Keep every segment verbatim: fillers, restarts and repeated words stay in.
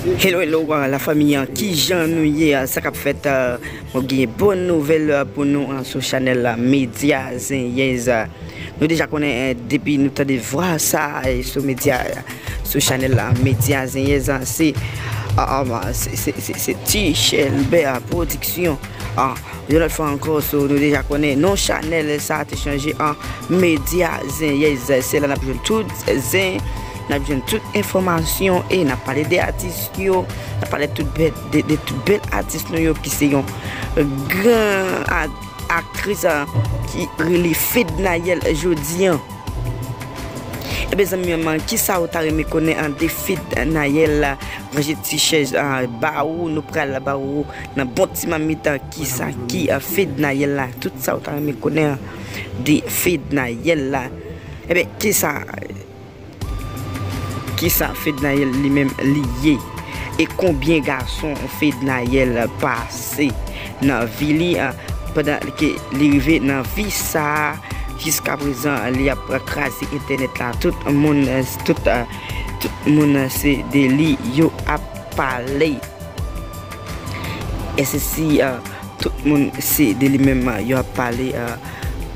Hello, hello, uh, la fanmi an, kijan nou ye? Uh, sa k ap fèt? Uh, mwen gen bon nouvèl, uh, pou nou, uh, sou chanèl la, Medya Zenyèz. Uh, nou deja konnen, uh, depi nou tande vwa sa, uh, sou medya, uh, sou chanèl la, Medya Zenyèz, uh, se, uh, um, uh, se, se, se, se Ti Chèlbè, uh, Pwodiksyon. Uh, yon lòt fwa ankò, so, nou deja konnen non chanèl sa te chanje an Medya Zenyèz. Se la n ap jwenn tout zen, n ap jwenn tout enfòmasyon e n ap pale de atis yo, n ap pale tout bèl, de, de tout bèl atis nou yo ki se yon gran a-, aktris, a, ki rele Fednaelle jodi an. Ebyen zanmi an, kisa ou ta renmen konnen an de Fednaelle la? Ranje ti chèz, a, ba ou, nou pral ba ou nan bon ti mamit, a, kisa ki, a, Fednaelle la, tout sa ou ta renmen konnen, a, de Fednaelle la. Ebyen, kisa, kisa Fednaelle li menm li ye? E konbyen gason Fednaelle pase nan vi li, a, pandan ke li rive nan vi sa a, jiska prezan, li ap kraze entènèt la. Tout moun, tout, tout moun se de li yo ap pale. E se si, a, tout moun se de li menm, a, yo ap pale, a,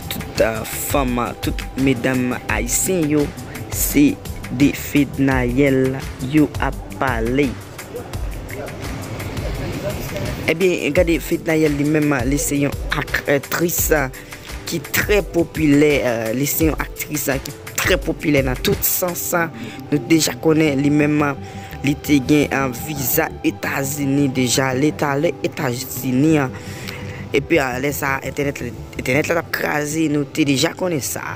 tout, a, fanm, a, tout medam ayisyen yo, se de Fednaelle yo ap pale. Ebyen, gade Fednaelle li menm, a, li se yon aktris, a, ki trè popilè, a, li se yon aktris, a, ki trè popilè nan tout sans, a. Nou deja konnen li menm, a, li te gen, a, viza Etazini deja, li t ale Etazini, a. Epi, a, lè sa a, entènèt, entènèt la t ap kraze, nou te deja konnen sa.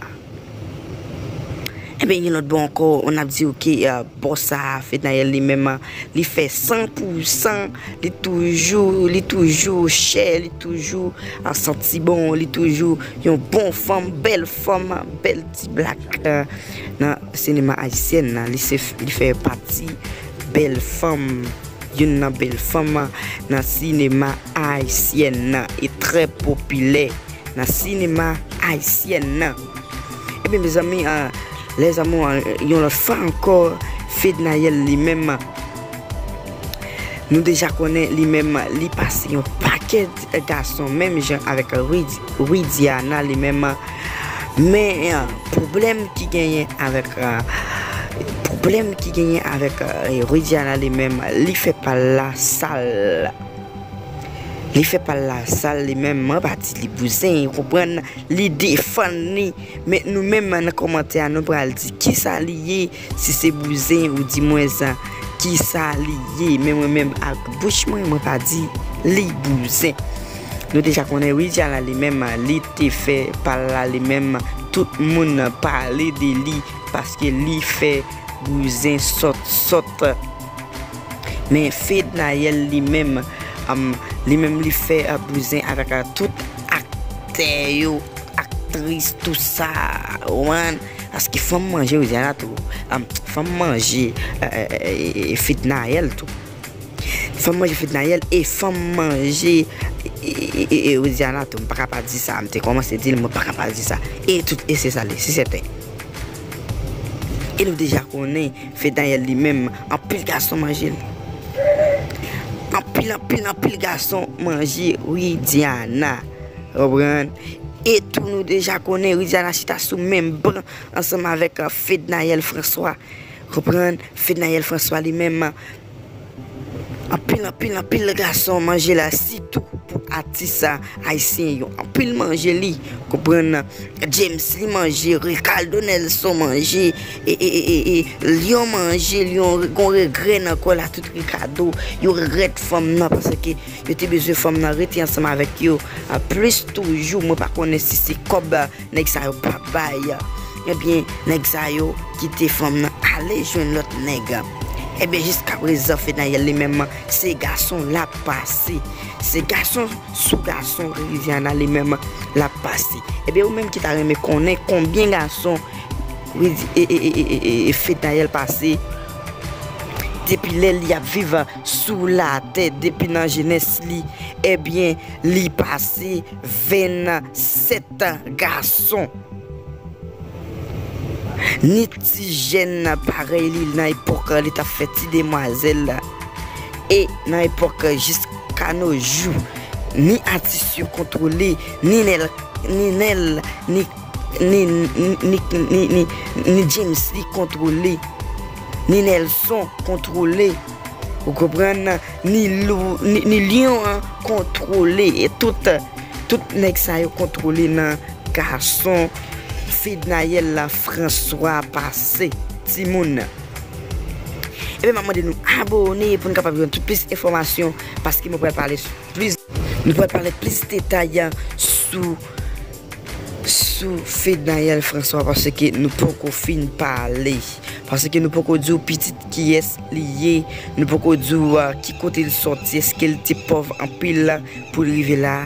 Ebyen, yon lòt bò ankò, n ap di w ke, a, bò sa a, Fednaelle li menm, a, li fè san pou san, li toujou, li toujou chè, li toujou, a, santi bon, li toujou yon bon fanm, bèl fanm, bèl ti blak, a, nan sinema ayisyèn nan. Li se, li fè pati bèl fanm, youn nan bèl fanm nan sinema ayisyèn nan, e trè popilè nan sinema ayisyèn nan. Ebyen, mezanmi, a, lèzanmi, a, yon lòt fwa ankò, Fednaelle li menm, nou deja konnen li menm, li pase yon pakèt gason, menm jan avèk Rid-, Widiana li menm. Men, a, pwoblèm ki genyen avèk, a, pwoblèm ki genyen avèk, a, Widiana li menm, li fè pa l la sal. Li fè pa l la sal li menm, mwen pa di li bouzen, ou konprann, li defann li. Men nou menm nan kòmantè a, nou pral di kisa li ye, si se bouzen, ou di mwen sa, kisa li ye. Men mwen menm ak bouch mwen, mwen pa di li bouzen. Nou deja konnen Widiana li menm, li te fè pa l la li menm, tout moun pale de li, paske li fè bouzen sòt sòt. Men Fednaelle li menm, um, li menm li fè, uh, bouzen avèk, uh, tout aktè yo, aktris, tou sa, ou konprann? Paske fanm manje Widiana tou, um, fanm manje, uh, uh, uh, Fednaelle tou. Fanm manje Fednaelle e fanm manje, e, e, e, e Widiana tou. M pa ka pa di sa, m te kòmanse di l, mwen pa ka pa di sa. E tout, e se sa li, se sèten. E nou deja konnen Fednaelle li menm, anpil gason manje l. Anpil, anpil, anpil gason manje Widiana. Konprann? E tou nou deja konnen Widiana chita sou menm ban ansanm avèk, uh, Fednaelle François. Konprann? Fednaelle François li menm, anpil, anpil, anpil gason manje l, sitou pou atis ayisyen yo. Anpil manje li, konprann? James li manje, Ricardo Nelson manje, e, e, e, e, e Lion manje, Lion re-, gon regrè nan kò l a tout Ricardo. Yo regrèt fanm nan paske yo te bezwen fanm nan rete ansanm avèk yo, a, plis toujou. Mwen pa konnen si se kòb, a, nèg sa yo p ap bay. Ebyen, nèg sa yo kite fanm nan ale jwenn lòt nèg. Ebyen, jiska prezan, Fednaelle li menm, se gason l ap pase. Se gason sou gason Widiana li menm l ap pase. Ebyen, ou menm ki ta renmen konnen konbyen gason Wid-, e, e, e, e, e, e Fednaelle pase depi lè li ap viv sou latè, depi nan jenès li, ebyen, li pase vennsèt gason. Ni ti jèn parèy li nan epòk li t ap fè ti demwazèl, E nan epòk jiska no jou, ni atis yo kontwole, ni Nèl, ni Nèl, ni, ni, ni, ni, ni, ni, ni James Lee kontwole, ni Nelson kontwole, ou konprann, ni, Lou, ni, ni Lyon an kontwole, e tout, tout nèg sa yo kontwole nan gason Fednaelle François pase, timoun. Ebyen, m ap mande nou abòne pou n kapab jwenn tout plis enfòmasyon, paske mwen pral pale plis, nou pral pale plis detay sou, sou Fednaelle François, paske nou poko fin pale, paske nou poko di w pitit kiyès li ye, nou poko di w, ah, ki kote l sòti, èske l te pòv anpil pou l rive la,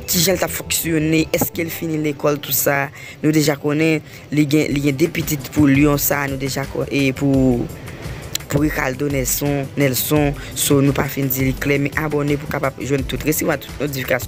kijan l t ap fonksyone, èske l fini lekòl, tou sa. Nou deja konnen li gen, li gen de pitit pou Lyon sa, nou deja konnen, e pou, pou Ricardo Nelson, Nelson. So, nou pa fin di li klè, men abòne pou kapab jwenn tout, resevwa tout notifikasyon.